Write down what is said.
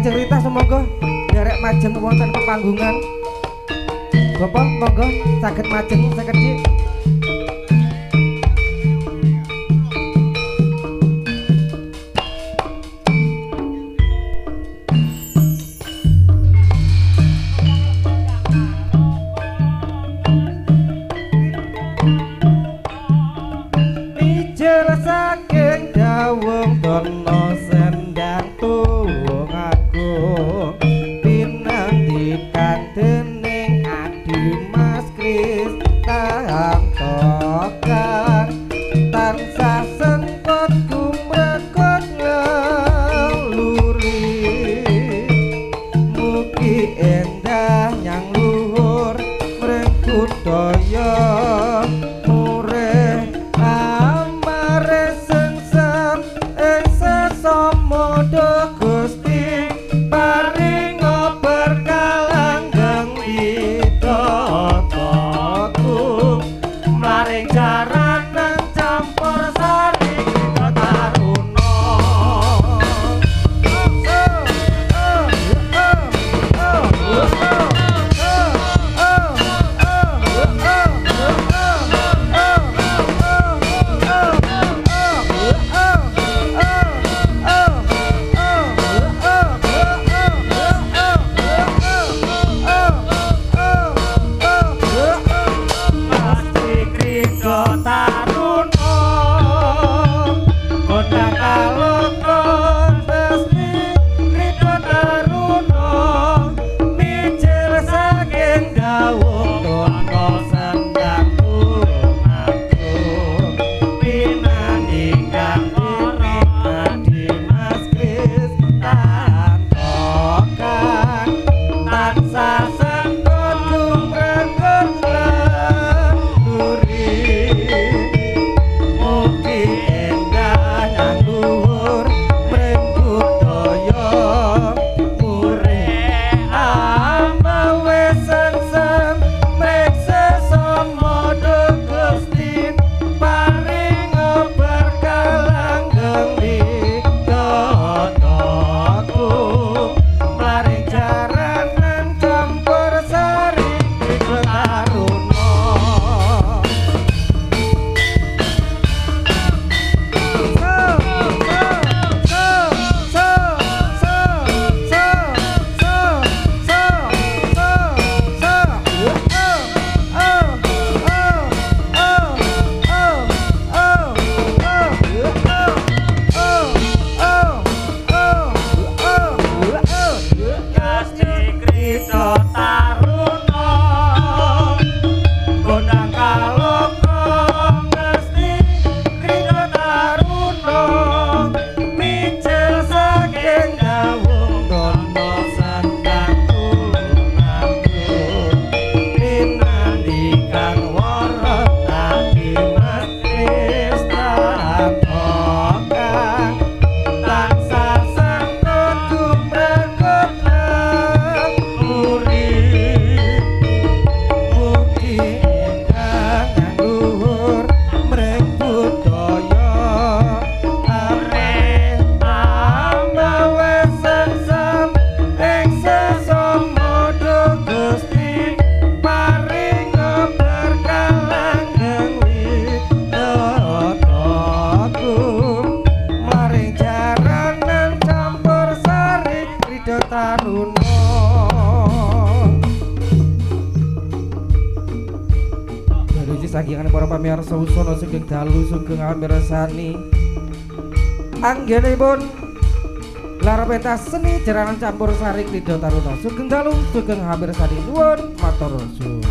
Ajeng Rita sumangga nderek majeng wonten pepanggungan. Bapak monggo saged majeng sekedhik. Mijil saking dawung dono sendang tuwung agung pinandikan dening Adi Mas Kris Tanto kang tansah sengkot gumrekut ngeluri mugi endah nyang luhur mring budaya murih amare sengsem ing sesamada Gusti paringa berkah langgeng widataku mlaring jaranan campur sari taruna. Pasti Krida Taruna kondang kaloka pasti Krida Taruna mijil saking dawuh dono sendang tulung agung pinandhingkan para Adi Mas Kris Tanto kang tansah sengkot gumrekut ngeluri mugi endah nyang luhur mring budaya murih amawe sengsem mring sesamada Gusti paringa berkah langgeng widataku mlaring jaranan campur sari Krida Taruna. Gusti Krida Taruna kondang kaloka ngesti Krida Taruna mijil saking dawuh dono sendang tulung agung pinandhikan wara Adi Mas Kris Tanto kang tansah sengkot gumrekut ngeluri mugi endah nyang luhur mring budaya amrih amawe sengsem ing sesamada Gusti paringa berkah langgeng widataku mlaring jaranan campur sari Krida Taruna. Dalu sakingan para pamirsa usana sugeng dalu sugeng amirsani anggenipun lara pentas seni jaranan campur sari Krida Taruna. Sugeng dalu sugeng amirsani, nuwun matur suwun.